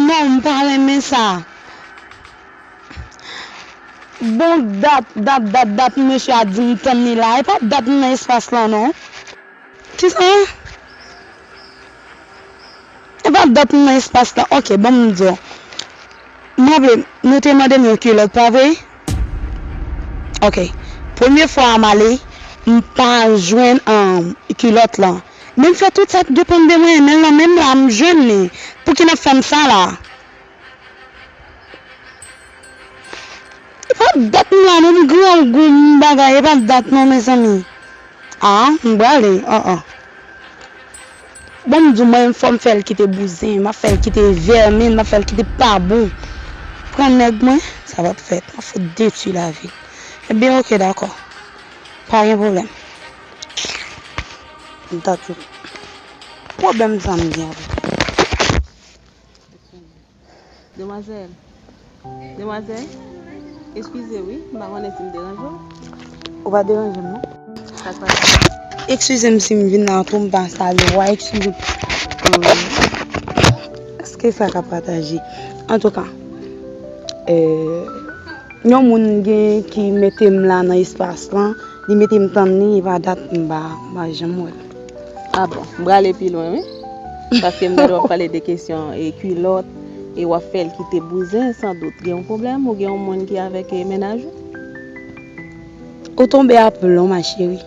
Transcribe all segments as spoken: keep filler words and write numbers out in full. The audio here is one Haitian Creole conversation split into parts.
Non, m pa renmen sa. Bon, dat, dat, dat, dat, mesye a di m tann li la. E pa dat m nan espas lan, non. Kisa? E pa dat m nan espas lan. Ok, bon, m di w. M raple, nou te mande m yon kilòt, pa vre? Ok. Premye fwa a m ale, m pa jwenn, um, kilòt lan. Men m fè tout sa k depann de mwen, men l nan men m la, m jwenn li. Pouki n ap fè m sa la? E pa dat m la non, m grangou, m bagay, e pa dat non, mezanmi. Ah, m prale, an, an. Bon, m di w, mwen, fò m fè l kite bouzen, m ap fè l kite vèmin, m ap fè l kite pa bon. Pran nèg mwen, sa p ap fèt, m ap fout detwi lavi l. Ebyen, ok, dakò. Pa gen pwoblèm. M tankou. Pwoblèm sa m gen avè l. Demwazèl. Demwazèl. Eskize wi, m pa konnen si m deranje w. Ou pa deranje m, non. Sa k pase? Eskize m si m vin nan twou, m pa salye w, eskize m. Èske sa ka pataje? Antouka, euh, yon moun gen ki mete m la nan espas lan, li mete m tann li, e pa dat m pa, m pa janm wè l. Ah bon, m prale pi lwen, wi. Paske m gade w ap pale de kesyon e kilòt, e w ap fè l kite bouzen, san dout gen yon pwoblèm, ou gen yon moun ki avèk, e, mennaj ou? Ou tonbe a plon, ma chérie.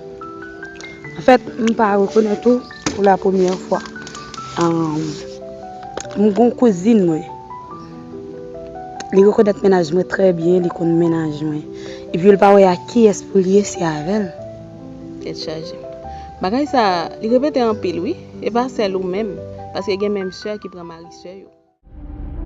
Anfèt, m pa rekonèt ou pou la premyè fwa. Ahn, m gon kouzin mwen. Li rekonèt mennaj mwen trè byen, li konn mennaj mwen. Epi l pa wè ak kiyès pou l ye, se avè l. Tèt chaje. Bagay sa, li repete anpil, wi. E pa sèl ou menm, paske gen menm sè ki pran mari sè yo.